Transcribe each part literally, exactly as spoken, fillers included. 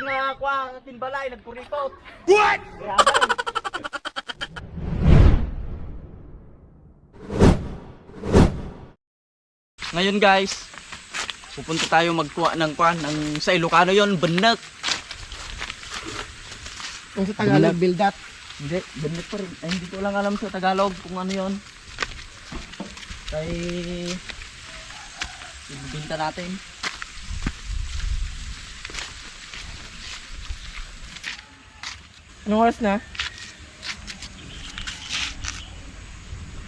Nga, kwa, ating balay, nagkuripot. Ngayon, guys, pupunta tayo magkuha ng kwan, ng, sa Ilocano yon, benek. Kung sa Tagalog, benek. Bildat. Hindi, benek pa rin. Ay, hindi ko lang alam sa Tagalog kung ano yon. Kaya ibibenta natin. Anong oras na?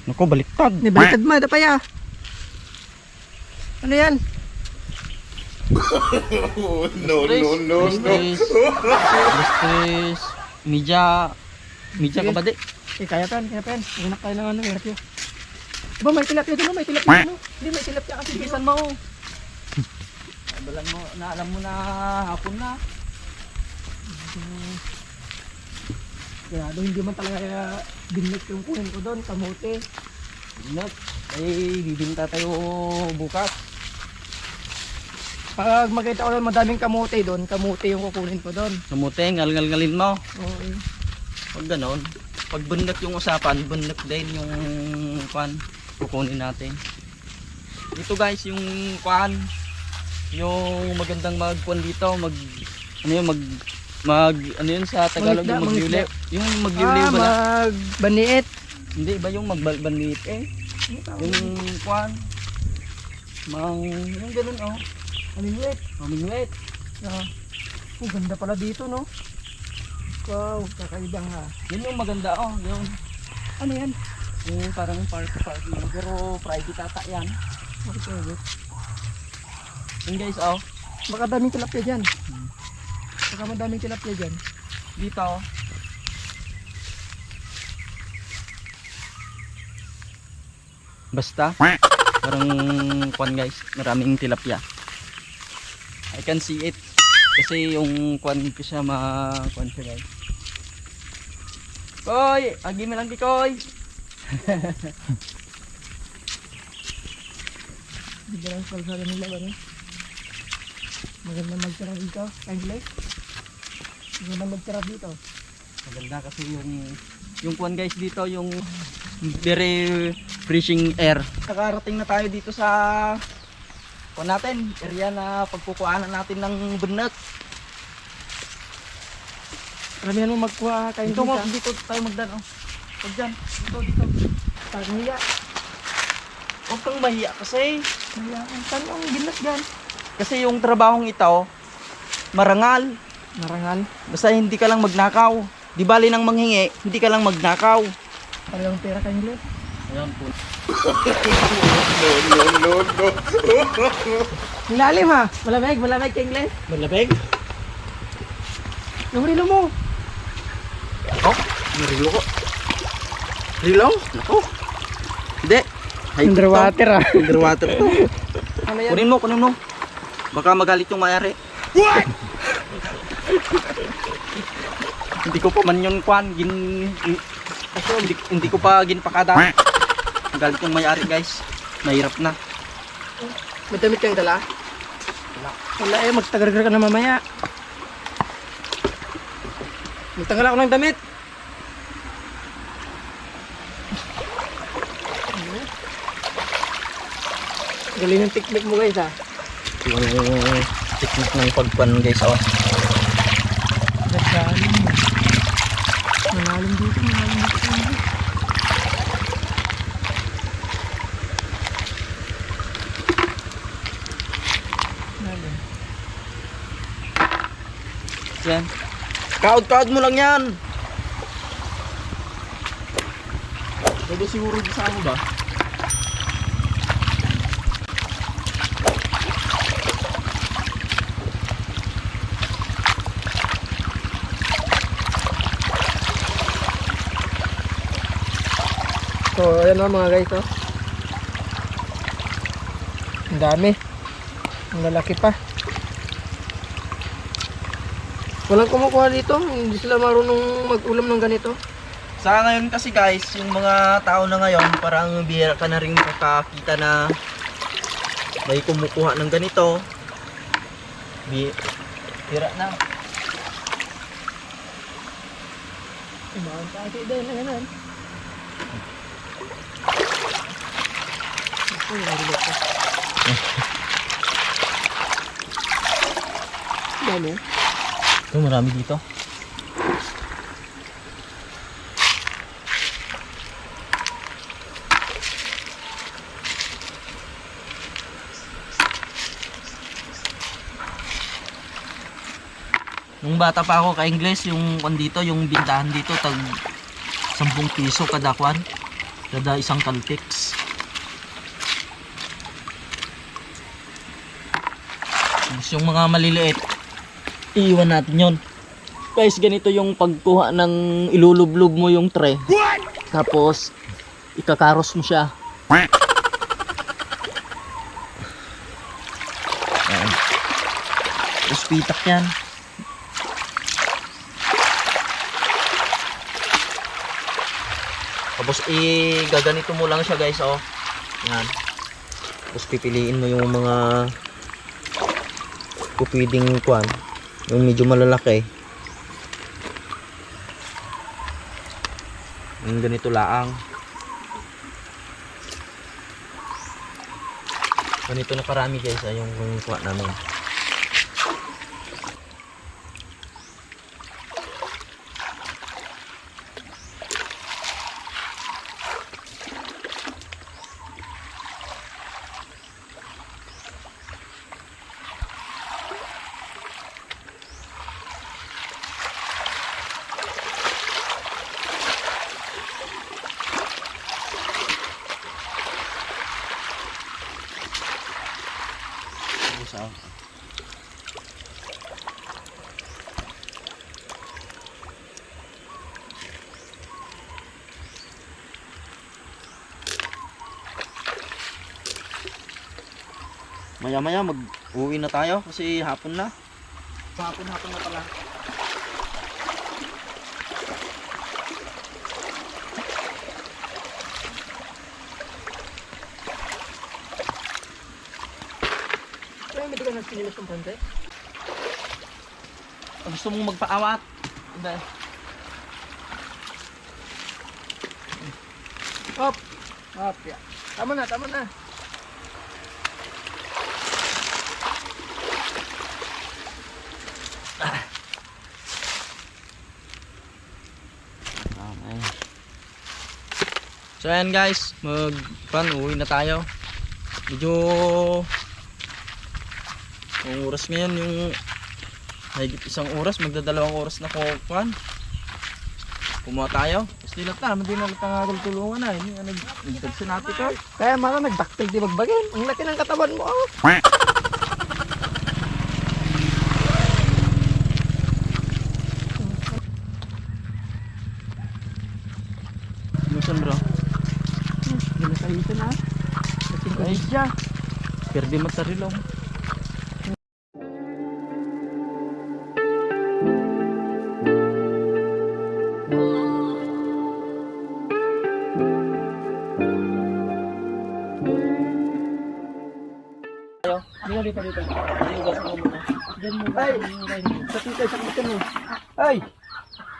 Naku, baliktad. Ni baliktad mo, ito pa ya. Ano yan? No, no, no, no. Alas tres. Alas tres. Media. Media ka ba, di? Eh, kaya pa yan, kaya pa yan. Anak tayo ng ano, Erpio. Ba, may tilapia doon, may tilapia doon. Hindi, may tilapia kasi bisan mo. Abalan mo, na alam mo na hapon na. Kaya doon, hindi man talaga binlik yung kunin ko doon, kamote. Binlik, ay bibinta tayo bukas. Pag makita ko doon, madaming kamote doon, kamote yung kukunin ko doon. Kamote, ngal-ngal-ngalin mo. Oo. Eh. Pag ganon, pag binlik yung usapan, binlik din yung kwan, kukunin natin. Ito guys, yung kuan, yung magandang magkuan dito, mag ano yun, mag mag ano yun sa Tagalog, yung magliwliw. Yung magliwliw ba? Ah, magbaniit. Hindi ba yung magbalbaniit eh? Yung kuan, mang yung ganun oh. Mamingwit. Mamingwit. Ah. Oh, ganda pala dito, no? Wow, kakaiba nga. Yan yung maganda, oh. Yung ano yan? Yung parang park, park lang. Pero private ata yan. Bakit private? Yun guys, oh. Baka daming tilapia dyan. Hmm. Baka madaming tilapia dyan. Dito, oh. Basta, parang kwan guys, maraming tilapia. I can see it. Kasi yung kwan ko siya, ma kwan siya guys. Koy! Agi mo lang di Koy! Di ba lang kalsada nila ba, no? Maganda magtira dito, kindly. Maganda magtira dito. Maganda kasi yung yung kuan guys dito, yung very refreshing air. Nakarating na tayo dito sa kuan natin, area na pagkukuhanan natin ng benek. Karamihan mo magkuha kayo dito. Dito tayo magdan, oh. Pag dyan, dito, dito. Parang hiya. Huwag kang mahiya kasi. Mahiya. Ang tanong, benek dyan. Kasi yung trabahong ito, marangal. Marangal. Basta hindi ka lang magnakaw. Di bali nang manghingi, hindi ka lang magnakaw. Parehong pera ka, English. Ayan po. No, no, no, no. Ang lalim ha. Malamig, malamig ka, English. Malamig? Yung rilo mo. Oh, yung rilo ko. Rilo? Nako. Hindi. Underwater, ah. Underwater to. Ano yan? Kunin mo, kunin mo. Baka magalit yung mayari. What? Hindi ko pa man yun, kwan, gin-, hindi, hindi ko pa ginpakada. Galit yung may-ari, guys. Mahirap na. May damit kang dala? Wala eh, magtagargar ka na mamaya. Magtanggal ako ng damit. Galing ng technique mo, guys, ah. Yung technique ng pagpan, guys, oh. Nagkaano mo? Malalim dito, malalim dito. Malalim. Yan. Kaod-kaod mo lang yan. Pwede siguro di sa ano ba? So, ayan o, mga guys, oh. Ang dami. Ang lalaki pa. Walang kumukuha dito. Hindi sila marunong mag-ulam ng ganito. Sa ngayon kasi, guys, yung mga tao na ngayon, parang bihira ka na rin makakita na may kumukuha ng ganito. Bi-, bihira na. Bawal pa ati din na ganun. Uy, ang gulo ko. Dami. Ito, marami dito. Nung bata pa ako, ka-Ingles, yung kwan dito, yung bintahan dito, tag sampung piso kada kwan, kada isang Caltex. Tapos yung mga maliliit, iiwan natin yon. Guys, ganito yung pagkuha ng ilulublob mo yung tray. Tapos, ikakaros mo siya. Ayan. Tapos pitak yan. Tapos igaganito mo lang siya, guys, oh. Yan. Tapos pipiliin mo yung mga pupwedeng kwan. Yung medyo malalaki. Yung ganito laang. Ganito na karami, guys, ay yung, yung kuha namin. Ano sa Maya-maya mag-uwi na tayo kasi hapon na. Hapon-hapon na pala. Ay, may duga na sinilas ng pante. Gusto mong magpaawat? Hindi. Hop! Hop, ya. Tama na, tama na. Okay. So ayan guys, mag pan uwi na tayo. Medyo ang oras ngayon yung mahigit isang oras, magdadalawang oras na ko pan. Kumuha tayo. Tapos di lang ta, hindi na lang tangagol tulungan na. Hindi na nag-, nagdagsa natin ka. Kaya mano nagdakpil di bagbagin. Ang laki ng katawan mo, oh. Minsan, bro. Hmm, ganda tayo ito na. Ay, siya. Perde matarilo. Dito, dito, dito. Ay, ugas mo muna. Diyan mo. Ay! Sa tita, sa tita mo. Ay!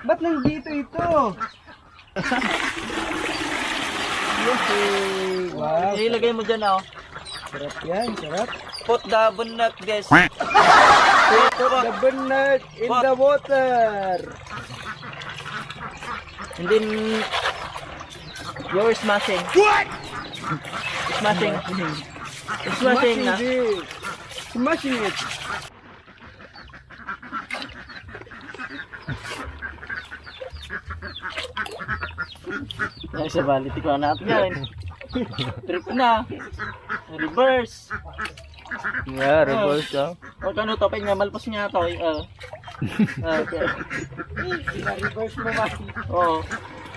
Ba't nandito ito? Yehey! Wow! Ilagay mo dyan, oh. Sarap yan, sarap. Put the bunnet, guys. Put the bunnet in the water. And then, you're smashing. What? Smashing. Smashing. Smashing na. Smashing it. Smashing it. Ay, sa bali, tikman natin yan. Trip na. Reverse. Yeah, reverse, oh. O, kano to, pag namalpas niya to, eh, oh. Okay. Reverse mo ba? Oo.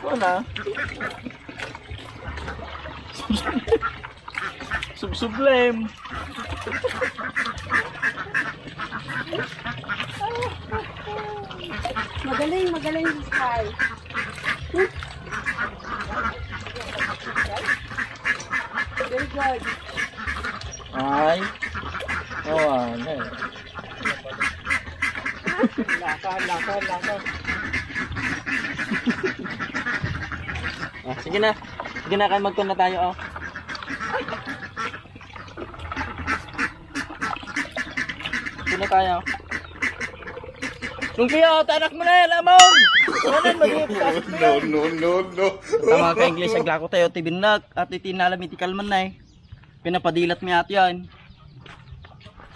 Wala. Subsublem. Magaling, magaling si Sky. Very good. Ay. Oh, ano eh. Laka, laka, laka. Ah, sige na. Sige na, kaya magkuna tayo, oh. Magkuna tayo. Lumpia, tanak mo na yan, amon! Kanan, mag-iip ka. No, no, no, no. Tama ka, English, aglako tayo, ti binnak, at iti nalam, iti kalman na eh. Pinapadilat mi ato yan.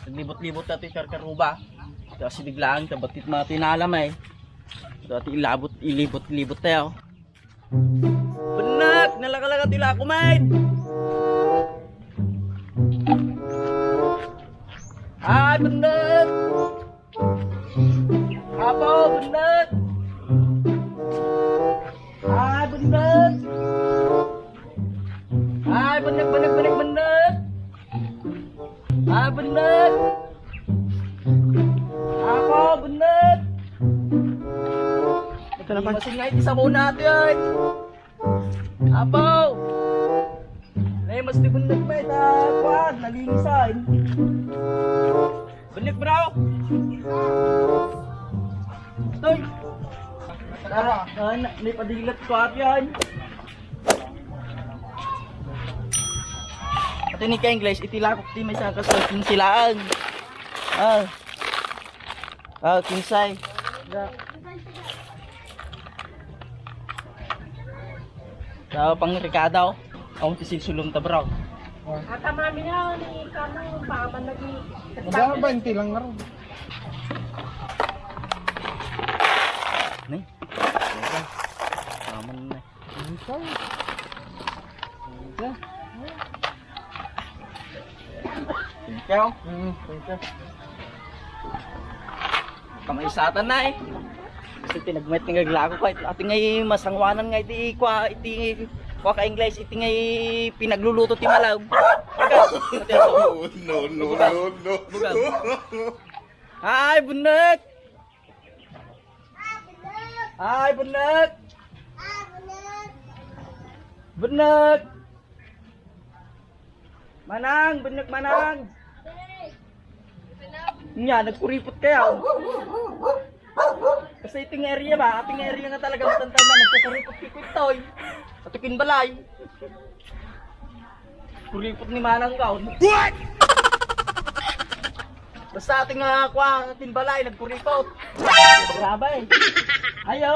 Naglibot-libot tayo, ti karkaruba. Kasi biglaan, kabatit mga tinalam eh. Ito, ati ilabot, ilibot-libot tayo. Benek, nalaka-laka ti lako, man. Ay, Benek. Apo, Benek. Ay, Benek. Ay, Benek, Benek, Benek, Benek. Ah, Benek! Apo, Benek! Ito naman. Masin nga iti sabon natin, ay! Apo! Nay, mas di Benek pa, ita, kuwan, nalinisan. Benek, bro! Toy! Ah, ah, na, nipadilat ko, apo, yan. Ati ni ka English, iti lakok ti may sangkas ko, kinsilaan. Ah. Ah, kinsay. Sa pangrikadaw, ang ti silsulong ta, bro. Ata mami na, ni kanang paman lagi. Magkano ba yung tilang nga ron? Ni? Paman na. Ikaw. Ikaw. Thank you. Mm, thank you. Pamaisatan na eh. Kasi pinagmet nga aglako ko. Ati nga masangwanan nga iti kwa, iti kwa ka English, iti nga pinagluluto ti malam. Ikaw, ati ako. No, no, no, no. Bugaw. Ay, Benek! Ay, Benek! Benek! Manang, Benek, Manang! Nya, nagkuripot kayo. Kasi iti nga area ba? Iti nga area nga talaga matantaw na nagkukuripot-kuripot toy. Ati kin balay. Kuripot ni Manang kaon. What? Basta ati nga kwa, ati balay, nagkuripot. Grabe. Ayo!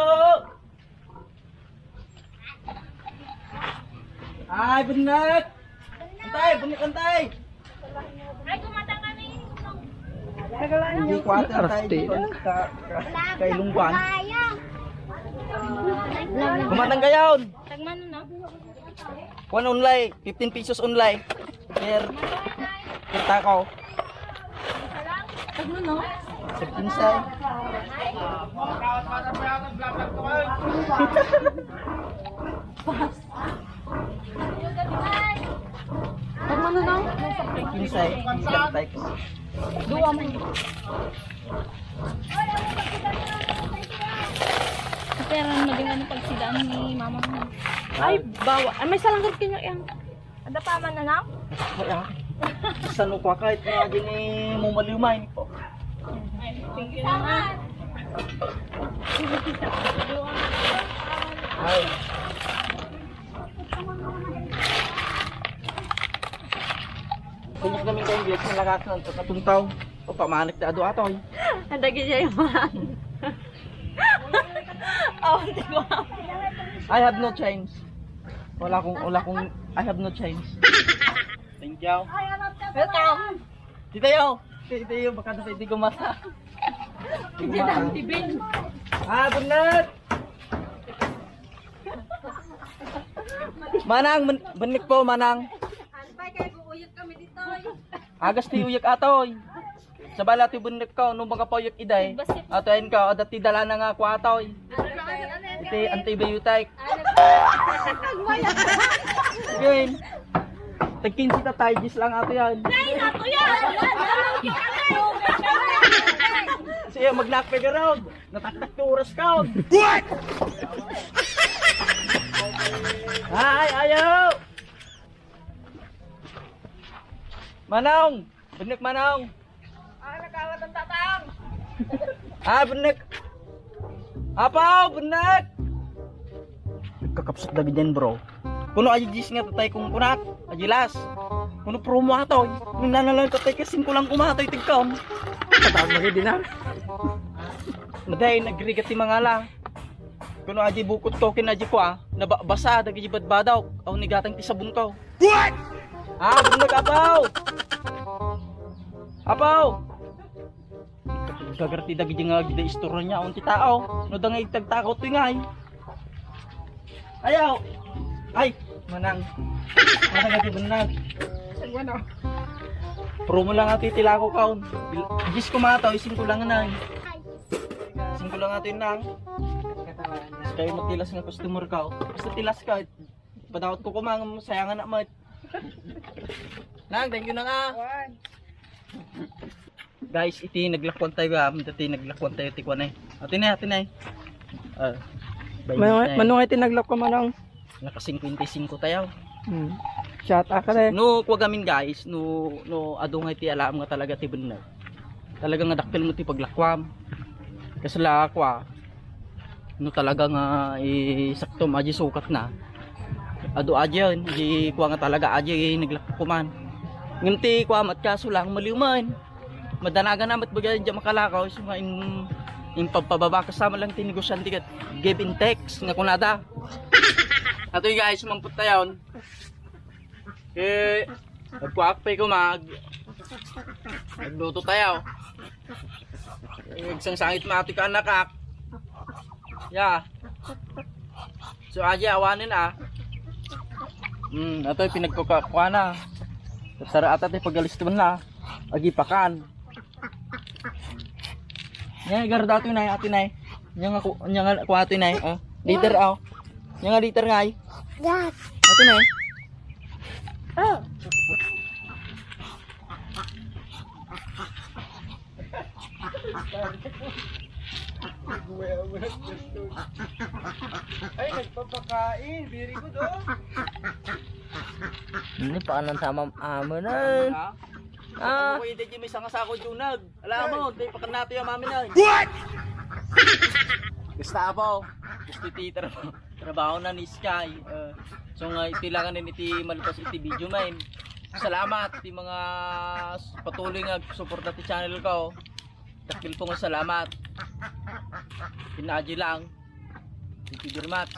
Ay, Benek! Antay, Benek, antay! Ay, kumata kami. Hindi ko ata tayo dito ka, ka, kay Lungban. Kumatang kayon! Tagmano na? Kuan only, fifteen pesos only. Per, per takaw. Tagno, no? Sa kinsa? Tagmano, no? Kinsa? Ilang types? Dua man. Pero naging ano pagsidaan ni mama mo? Ay, bawa. Ay, may salanggit kayo yan. Ada pa man na lang? Ay, ah. Saan mo pa kahit na din eh, mumaliw man po. Ay, thank you naman. Ay. Kanya kami kayo, biyak na lakas ng katungtaw. O, pamanik na ado atoy. Ang dagi siya yung man. Oh, di ba? I have no change. Wala akong, wala akong, I have no change. Thank you. Welcome. Tita yo. Tita yo, baka na hindi gumasa. Hindi na ang tibing. Ah, bunat! Manang, ben-, benek po, Manang. Ano ba, kaya guuyot kami dito, eh. Agas ti uyak atoy. Sabala ti benek ko, no makapayak iday. Atoy ka, adda ti dalana nga kwa atoy. Iti antibiotic. Again. Tag kinse ta tayo, diyes lang ato yan. Ay, ako yan! Siya, magnakpe ka raw. Nataktak ti oras ka. What? Ay, ayaw! Manong! Benek, Manong! Ah, nagkawat ang tatang! Ah, benek! Apaw, benek! Kakapsut dagiti yan, bro. Kuno aji jis nga tatay kung kunak, aji las. Kuno promo atoy. Nung nanalan tatay ka singko lang kumatoy tigkaon. Patawag mo di na. Maday, nagrigat ti mangala. Kuno aji bukot ko kin aji kwa, nababasa dagiti badbadaw. Aw ni gatang ti sabon ko. What? Ah, bunag apaw. Apaw. Gagarti dagiti nga agda istorya niya, awan ti tao. No da nga igtagtakaw toy ngay. Ayaw. Ay, manang. Manang ati bunag. Ano? Promo lang ati ti lako kaon. Jis ko mata, isin ko lang na. Isin ko lang ati nang. Kayo matilas nga customer ka. Basta tilas ka. Padawat ko kumang sayangan na mat. Nang, thank you na nga. Guys, iti naglakuan tayo, ah. Dati naglakuan tayo ti kuan, eh. Ati na, ati na, eh. Ah, Mano, mano nga iti naglakuan, manang? Naka singkwenta y singko tayo. Hmm. Shot, ah, kare. No, kuwagamin, guys, no, no, adu nga iti alam nga talaga ti benneg. Talaga nga dakkel mo ti paglakuam. Kasla, kua, no talaga nga isaktom aji sukat na. Adu aji, di kua nga talaga aji naglakuan. Ngem ti kua met kaso lang maliw man. Madanagan na met baga diay makalakaw, isu nga in, in pagpababa kasama lang ti negosyante ket give and takes nga kunada. Atoy guys, sumampot tayo. Eh, nagkuak pa ko mag, nagluto tayo. Eh, nagsangsangit mati ka anak ak. Ya. So, aja awanin ah. Hmm, atoy pinagkukuana. Sara ata ti pagalistuan na. Agipakan. Nya, garda atoy nay, atoy nay. Nya nga ku-, nya nga kuha atoy nay, oh. Liter, oh. Nya nga liter ngay. Atoy nay. Oh. Ay, nagpapakain. Very good, oh. Ini pa anang tamam aman ay. Ah. Ano ko yung medyo may sanga sako, Junag? Alam mo, di pa kanati yung mami na. What? Gusto po. Gusto ti tra-, trabaho na ni Sky. Eh, so nga, iti lang iti malutas iti video, man. Salamat ti mga s-, patuloy nga suporta ti channel ko. Dakkel po nga salamat. Pinaadyo lang. Thank you very much.